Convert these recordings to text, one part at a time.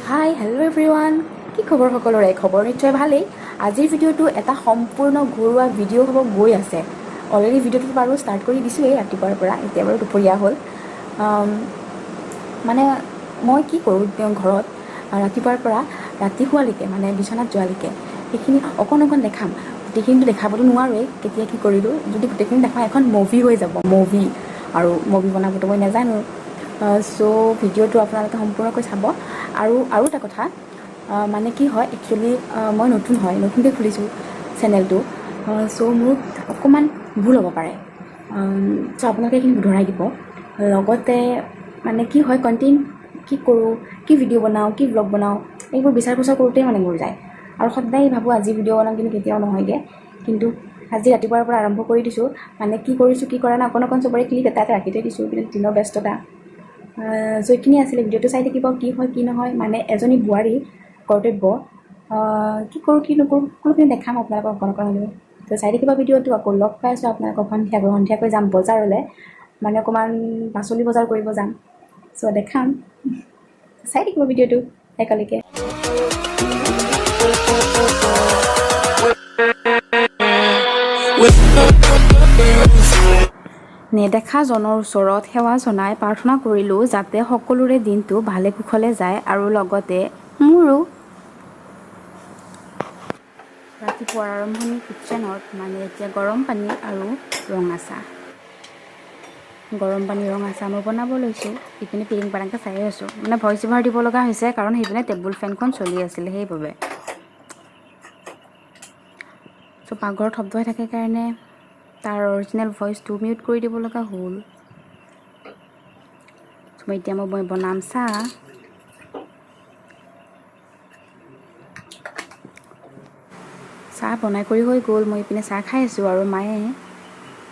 হাই, hello' everyone, কি খবৰ সকলোৰে? খবৰ নিশ্চয় ভালেই। আজিৰ ভিডিঅ'টো এটা সম্পূৰ্ণ ঘৰুৱা ভিডিঅ' হ'ব গৈ আছে। অলৰেডি ভিডিঅ'টো বাৰু ষ্টাৰ্ট কৰি দিছোঁৱেই ৰাতিপুৱাৰ পৰা, এতিয়া বাৰু দুপৰীয়া হ'ল। মানে মই কি কৰোঁ তেওঁ ঘৰত ৰাতিপুৱাৰ পৰা ৰাতি শোৱালৈকে, মানে বিচনাত যোৱালৈকে সেইখিনি অকণ অকণ দেখাম। গোটেইখিনিতো দেখাবতো নোৱাৰোৱেই কেতিয়া কি কৰিলোঁ। যদি গোটেইখিনি দেখাওঁ, এখন মুভি হৈ যাব, মুভি। আৰু মুভি বনাবতো মই নাজানো। চ' ভিডিঅ'টো আপোনালোকে সম্পূৰ্ণকৈ চাব। আৰু আৰু এটা কথা, মানে কি হয়, একচুৱেলি মই নতুন হয়, নতুনকৈ খুলিছোঁ চেনেলটো। চ' মোৰ অকণমান ভুল হ'ব পাৰে। চ' আপোনালোকে এইখিনি শুধৰাই দিব। লগতে মানে কি হয়, কণ্টেণ্ট কি কৰোঁ, কি ভিডিঅ' বনাওঁ, কি ব্লগ বনাওঁ, এইবোৰ বিচাৰ খোচাৰ কৰোঁতেই মানে মোৰ যায়। আৰু সদায় ভাবোঁ আজি ভিডিঅ' বনাম, কিন্তু কেতিয়াও নহয়গৈ। কিন্তু আজি ৰাতিপুৱাৰ পৰা আৰম্ভ কৰি দিছোঁ। মানে কি কৰিছোঁ, কি কৰা নাই, অকণ অকণ চবৰে ক্লিপ এটা এটা ৰাখি থৈ দিছোঁ। কিন্তু দিনৰ ব্যস্ততা। চ' এইখিনি আছিলে। ভিডিঅ'টো চাই থাকিব, কি হয় কি নহয়। মানে এজনী বোৱাৰী কৰ্তব্য, কি কৰোঁ কি নকৰোঁ সকলোখিনি দেখাম আপোনালোকক অকণ অকণ হ'লেও। ত' চাই থাকিব ভিডিঅ'টো। আকৌ লগ পাই আছোঁ আপোনালোকক সন্ধিয়াকৈ। সন্ধিয়াকৈ যাম বজাৰলৈ, মানে অকণমান পাচলি বজাৰ কৰিব যাম। চ' দেখাম, চাই থাকিব ভিডিঅ'টো শেষলৈকে। নেদেখাজনৰ ওচৰত সেৱা জনাই প্ৰাৰ্থনা কৰিলোঁ যাতে সকলোৰে দিনটো ভালে কুশলে যায় আৰু লগতে মোৰো। ৰাতিপুৱাৰ আৰম্ভণি কিটচেনত, মানে এতিয়া গৰম পানী আৰু ৰঙা চাহ। গৰম পানী ৰঙা চাহ মই বনাব লৈছোঁ। ইপিনে পিৰিং পাৰাংকৈ চাই আছোঁ। মানে ভইচ অভাৰ দিব লগা হৈছে, কাৰণ সেইপিনে টেবুল ফেনখন চলি আছিলে সেইবাবে। চ' পাকঘৰত শব্দ হৈ থাকে কাৰণে তাৰ অৰিজিনেল ভইচটো মিউট কৰি দিব লগা হ'ল। চ' মই এতিয়া মই বনাম চাহ। চাহ বনাই কৰি হৈ গ'ল। মই ইপিনে চাহ খাই আছোঁ আৰু মায়ে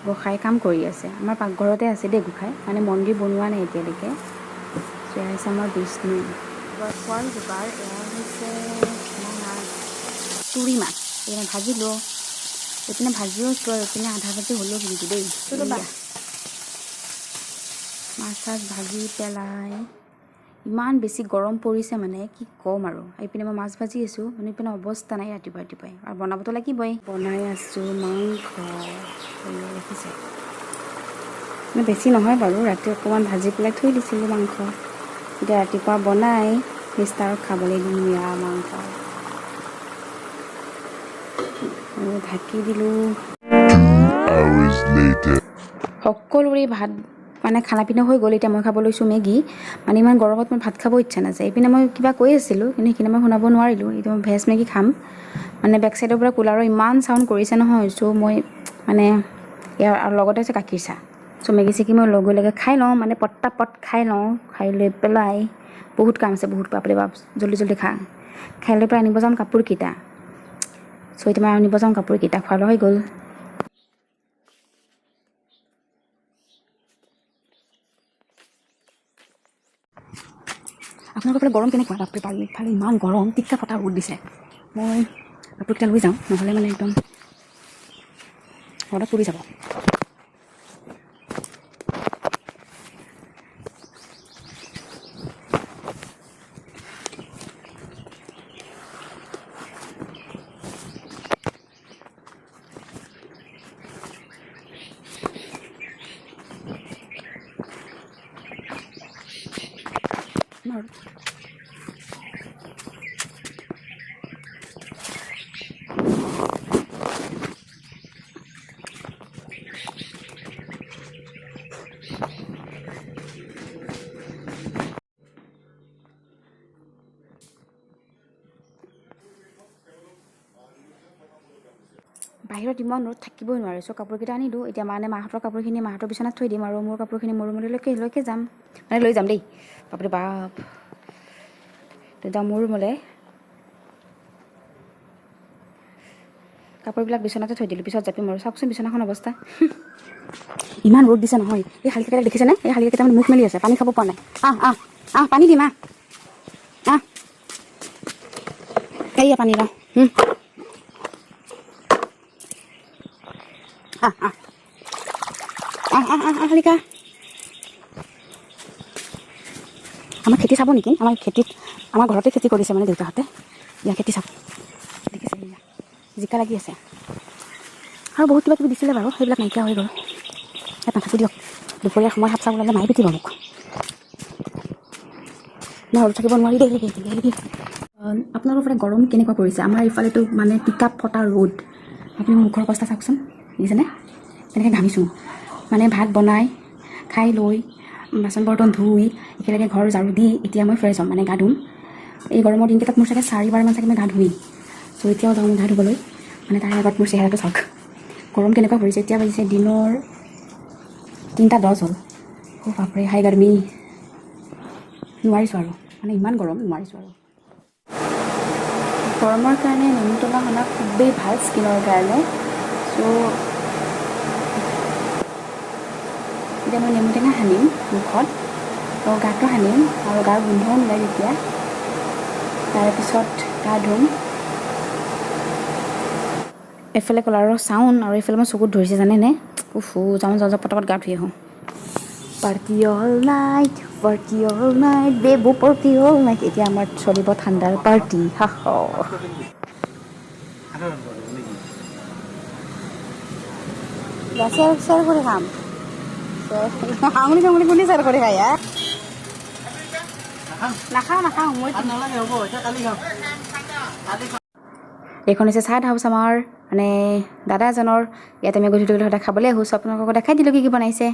গোঁসাই কাম কৰি আছে। আমাৰ পাকঘৰতে আছে দেই গোঁসাই, মানে মন্দিৰ বনোৱা নাই এতিয়ালৈকে। চ' এয়া হৈছে আমাৰ বিষ্ণু। খোৱাৰ যোগাৰ। এয়া হৈছে মাছ, তুৰি মাছ। এইপিনে ভাজিলোঁ, এইপিনে ভাজিও আছোঁ আৰু এইপিনে আধা ভাজি হ'লেও কিন্তু দেই। এইয়া। মাছ চাছ ভাজি পেলাই, ইমান বেছি গৰম পৰিছে, মানে কি ক'ম আৰু। এইপিনে মই মাছ ভাজি আছোঁ, মানে এইপিনে অৱস্থা নাই ৰাতিপুৱা ৰাতিপুৱাই। আৰু বনাবতো লাগিবই। বনাই আছোঁ মাংস। এয়া দেখিছে, মানে বেছি নহয় বাৰু, ৰাতি অকণমান ভাজি পেলাই থৈ দিছিলোঁ মাংস। এতিয়া ৰাতিপুৱা বনাই মিষ্টাৰক খাবলৈ দিম এয়া মাংস। আৰু ঢাকি দিলোঁ। Hours later. সকলোৰে ভাত, মানে খানা পিনা হৈ গ'ল। এতিয়া মই খাব লৈছোঁ মেগী। মানে ইমান গৰমত মোৰ ভাত খাব ইচ্ছা নাযায়। এইপিনে মই কিবা কৈ আছিলোঁ, কিন্তু সেইখিনি মই শুনাব নোৱাৰিলোঁ। এতিয়া মই ভেজ মেগী খাম। মানে বেক চাইডৰ পৰা কুলাৰৰ ইমান চাউণ্ড কৰিছে নহয়, চ' মই মানে ইয়াৰ আৰু লগতে আছে গাখীৰ চাহ। চ' মেগী চেগী মই লগে লগে খাই লওঁ, মানে পটাপট খাই লওঁ। খাই লৈ পেলাই বহুত কাম আছে, বহুত, বাপৰে বাপ। জল্দি জল্দি খা। খাই লৈ পেলাই আনিব যাম কাপোৰকেইটা। চ' এতিয়া মই আনিব যাম কাপোৰকেইটা। খোৱা লোৱা হৈ গ'ল। আপোনালোকৰ ফালে গৰম কেনেকুৱা? বাপৰে বাপ, ইফালে ইমান গৰম, টিকা ফটা ৰ'দ দিছে। মই কাপোৰকেইটা লৈ যাওঁ, নহ'লে মানে একদম ৰ'দত পুৰি যাব। আৰু বাহিৰত ইমান ৰ'দ, থাকিবই নোৱাৰে। চ' কাপোৰকেইটা আনিলোঁ। এতিয়া মানে মাহঁতৰ কাপোৰখিনি মাহঁতৰ বিচনাত থৈ দিম আৰু মোৰ কাপোৰখিনি মোৰ ৰুমলৈকে লৈকে যাম, মানে লৈ যাম দেই। বাপৰে বাপ, তেতিয়া মোৰ ৰুমলৈ কাপোৰবিলাক বিচনাতে থৈ দিলোঁ, পিছত জাপিম। আৰু চাওকচোন বিচনাখন অৱস্থা। ইমান ৰ'দ দিছে নহয়। এই শালিকাকেইটা দেখিছেনে? এই শালিকাকেইটা মানে মুখ মেলি আছে, পানী খাব পৰা নাই। আহ আহ আহ, পানী দিম, আহ আহ। এইয়া পানী লওঁ। আহ আহ আহ আহ আহ আহ, শালিকা। চাব নেকি? আমাৰ খেতিত, আমাৰ ঘৰতে খেতি কৰিছে মানে দেউতাহঁতে। ইয়াৰ খেতি চাব, দেখিছে? এয়া জিকা লাগি আছে আৰু বহুত কিবা কিবি দিছিলে বাৰু, সেইবিলাক নাইকিয়া হৈ গ'ল। ইয়াত নাথাকোঁ দিয়ক, দুপৰীয়া সময়ত সাপ চাপ ওলালে মায়ে পিটিব মোক। মই আৰু থাকিব নোৱাৰি দেই। আপোনালোকৰ ফালে গৰম কেনেকুৱা পৰিছে? আমাৰ ইফালেতো মানে টিকা ফটা ৰ'দ। আপুনি মোৰ মুখৰ অৱস্থা চাওকচোন, দেখিছেনে কেনেকৈ ঘামিছোঁ? মানে ভাত বনাই খাই লৈ, বাচন বৰ্তন ধুই, একেলগে ঘৰ ঝাৰু দি এতিয়া মই ফ্ৰেছ হ'ম, মানে গা ধুম। এই গৰমৰ দিনকেইটাত মোৰ চাগে চাৰিবাৰমান চাগে মই গা ধুমেই। চ' এতিয়াও যাওঁ মই গা ধুবলৈ। মানে তাৰে আগত মোৰ চেহেৰাটো চাওক, গৰম কেনেকুৱা পৰিছে। এতিয়া বাজিছে দিনৰ 3টা 10 হ'ল। অ' বাপৰে, হাই গৰমি, নোৱাৰিছোঁ আৰু, মানে ইমান গৰম, নোৱাৰিছোঁ আৰু। গৰমৰ কাৰণে নেমু টেঙা সনা খুবেই ভাল স্কিনৰ কাৰণে। চ' এতিয়া মই নেমু টেঙা সানিম মুখত আৰু গাটো সানিম আৰু গাৰ গোন্ধও নোলায় তেতিয়া। তাৰপিছত গা ধুম। এইফালে কুলাৰৰ চাউণ্ড আৰু এইফালে মই চকুত ধৰিছে, জানেনে? উফু, যাওঁ যাওঁ যাওঁ, পটাপট গা ধুই আহোঁ। Party all night, party all night, Bebo, party all night. এতিয়া আমাৰ চলিব ঠাণ্ডাৰ পাৰ্টি। হা। চেয়াৰ চেয়াৰ কৰি খাম। আঙুলি চাঙুলি কোনে চেয়াৰ কৰি খাই? হা, নাখাওঁ নাখাওঁ মই। নালাগে, হ'ব এতিয়া, কালি খাম। এইখন হৈছে চাট হাউচ, আমাৰ মানে দাদা এজনৰ। ইয়াত আমি গধূলি গধূলি সদায় খাবলৈ আহোঁ। চ' আপোনালোকক দেখাই দিলোঁ কি কি বনাইছে।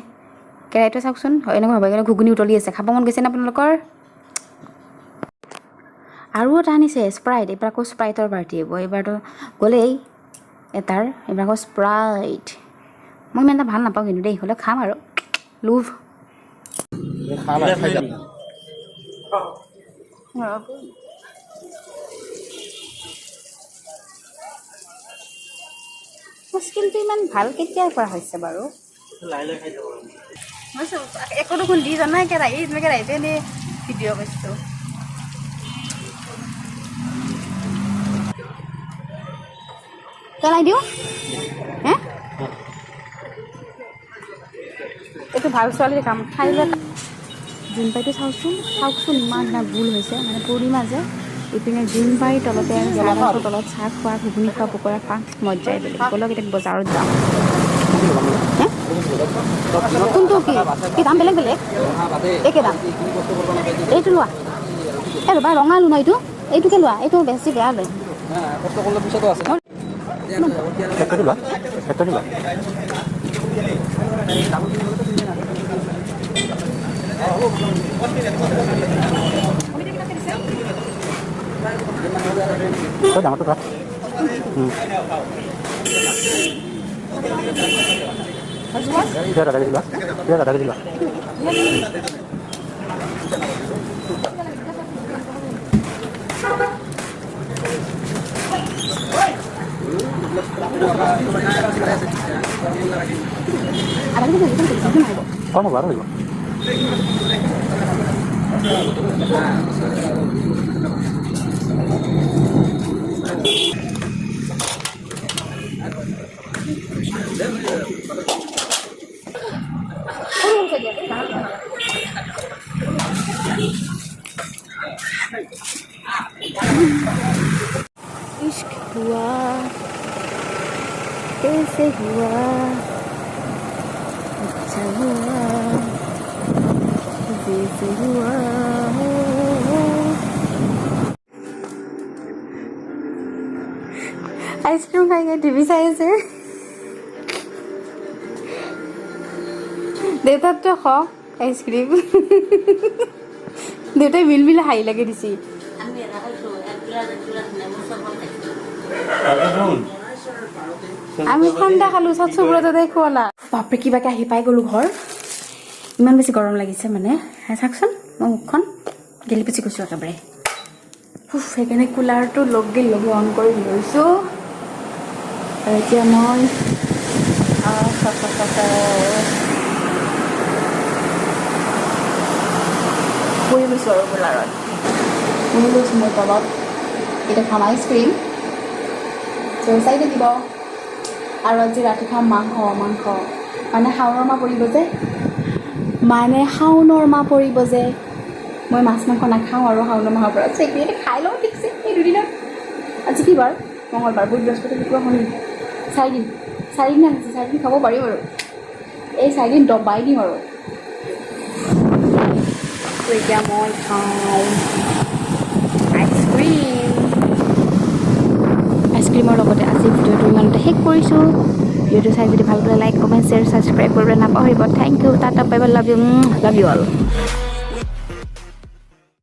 কেৰাহীটো চাওকচোন, এনেকুৱা হ'ব, এনেকুৱা ঘুগুনি উতলি আছে। খাব মন গৈছেনে আপোনালোকৰ? আৰু এটা আনিছে স্প্ৰাইট। এইবাৰ আকৌ স্প্ৰাইটৰ পাৰ্টি হ'ব। এইবাৰতো গ'লেই এটাৰ, এইবাৰ আকৌ স্প্ৰাইট। মই ইমান এটা ভাল নাপাওঁ কিন্তু দেই, হ'লেও খাম আৰু লোভ। খাই যাম। মোৰ স্কিনটো ইমান ভাল কেতিয়াৰ পৰা হৈছে বাৰু? লাহে লাহে খাই যাব। মই একো দেখোন দি জানাই, কেৰাহী, মই কেৰাহীতে এনেই ভিডিঅ' কৰিছোঁ। পেলাই দিওঁ হে। এইটো ভাল ছোৱালীৰ কাম, খাই লৈ। জোনবাইটো চাওকচোন চাওকচোন, ইমান ধুনীয়া গোল হৈছে। মানে পূৰ্ণিমা যে, ইপিনে জোনবাইৰ তলতে চাহ গছৰ তলত চাহ খোৱা, ঘুগুনি খোৱা, পকৰা খোৱা মজাই বেলেগ। ব'লক, এতিয়া বজাৰত যাওঁ। হে? কোনটো কি কি দাম? বেলেগ বেলেগ, একে দাম। এইটো লোৱা। এই ৰ'বা, ৰঙা আলু ন এইটো? এইটোকে লোৱা, এইটো বেছি বেয়া লয়। কষ্ট কৰিলে পইচাটো আছে। ফেক্টৰী লোৱা, ফেক্টৰী লোৱা। তই ডাঙৰটো লোৱা। ইয়াত আধা কেজি লোৱা, ইয়াত আধা কেজি লোৱা। আধা কেজি বেছি নহ'ব। কম হ'ব আৰু লাগিব। इश्क हुआ, कैसे हुआ, अच्छा हुआ, जैसे हुआ। আইচক্ৰীম খাই খাই টিভি চাই আছে। দেউতাৰটো খ আইচক্ৰীম। দেউতাই মিল মিল হাঁহি লাগি দিছে। আমি এটা খাইছো, এক গিলাচ, এক গিলাচ নেমু চৰবত খাইছো। আমি ঠাণ্ডা খালো, চাত সুব্ৰততে খোৱালা। বাপৰে, কিবাকে আহি পাই গ'লো ঘৰ। ইমান বেছি গৰম লাগিছে মানে। হে, চাওকচোন, মই মুখখন গেলি পচি গৈছোঁ একেবাৰে। উফ, সেইকাৰণে কুলাৰটো লগে লগে অন কৰি লৈছোঁ আৰু এতিয়া মই আহ, হ, হ, হ, হ। বহি গৈছোঁ আৰু কুলাৰত বহি গৈছোঁ মই তলত। এতিয়া খাম আইচক্ৰীম। চ' চাই থাকিব। আৰু আজি ৰাতি খাম মাংস। মাংস মানে শাওনৰ মাহ পৰিব যে, মানে শাওনৰ মাহ পৰিব যে। মই মাছ মাংস নাখাওঁ আৰু শাওণ মাহৰ পৰা। সেইখিনি খাই লওঁ ঠিকছে এই দুদিনত। আজি কি বাৰ? মঙলবাৰ, বুধ, বৃহস্পতি, শুক্ৰ, শনি, 4 দিন, 4 দিন আছে। 4 দিন খাব পাৰিম আৰু এই 4 দিন দবাই দিম আৰু। তো এতিয়া মই খাওঁ আইচক্ৰীম। আইচক্ৰীমৰ লগতে আজি ভিডিঅ'টো ইমানতে শেষ কৰিছোঁ। ভিডিঅ'টো চাই যদি ভাল পালে লাইক, কমেণ্ট, শ্বেয়াৰ, ছাবস্ক্ৰাইব কৰিবলৈ নাপাহৰিব। Thank you, tata, bye bye, love you, love you all.